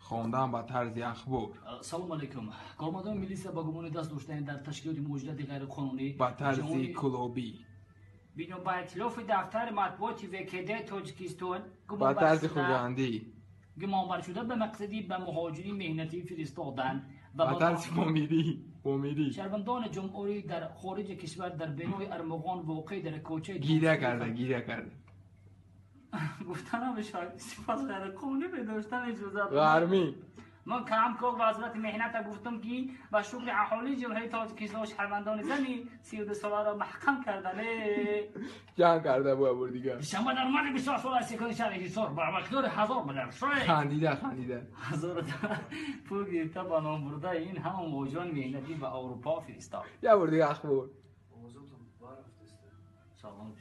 Хондан ба тарзи ахбор. Салом алейкум. Кормандони милиса ба гумони даст доштани дар ташкилоти муҳоҷирати ғайриқонунӣ ба тарзи клубӣ. Бино ба иттилофи дафтари матбуоти ВКД Тоҷикистон ба тарзи хуҷандӣ. Гумонбаршуда ба мақсади ба муҳоҷири меҳнатӣ фиристодан ва ба тарзи помирӣ, помирӣ. Шаҳрвандони ҷумҳурӣ дар хориҷи кишвар дар бинои Армуғон воқеъ дар кӯчаи гиря карда, гиря карда. Гуфта намешавад, сипас ғайриқонунӣ медоштан иҷозат. Ғармӣ. Ман ҳамкор вазорати меҳната гуфтам, ки ба шукри аҳолии ҷумҳурии Тоҷикистон шаҳрвандони зани 32 соларо маҳкам кардане. Ҷанг карда буд бор дигар. Душанбе дар марди 24 сола секуни шаҳри Ҳисор ба миқдори 1000 миллиард шояд. Хандида, хандида. Ҳазор пул гирифта ба ном бурда ин ҳама муҳоҷирони меҳнатӣ ба Аврупо фиристод. Я бор дигар ахбор. Салом.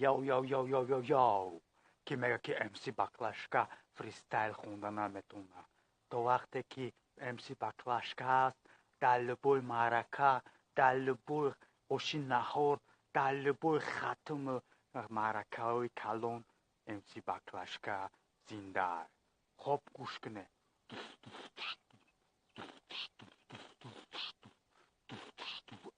Yo, yo, yo, yo, yo, yo. Ки мега, ки МС Баклашка фристайл хонда наметона. То вақте ки МС Баклашка ҳаст, дар любой маърака, дар любой оши наҳор, дар любой хатму маъракаҳои калон МС Баклашка зинда. Хоб гӯш кунед.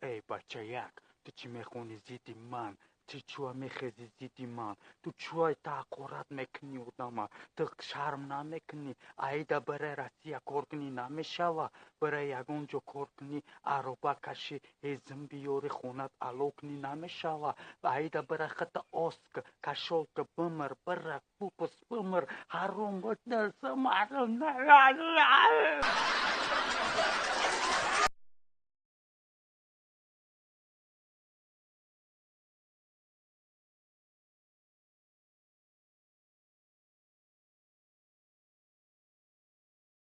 Эй, бачаяк, ту чӣ мехонӣ зидди ман? Ту чуа мехези зидди ман? Ту чуа таҳқорат мекунӣ одама? Ту шарм намекунӣ? Аида барои Россия кор кунӣ намешава? Барои ягон ҷо кор кунӣ, ароба кашӣ, ҳезм биёрӣ, хонат ало кунӣ намешава? Аида бара хата оск, кашолка, бимир, бира, пупус, бимир, ҳаром.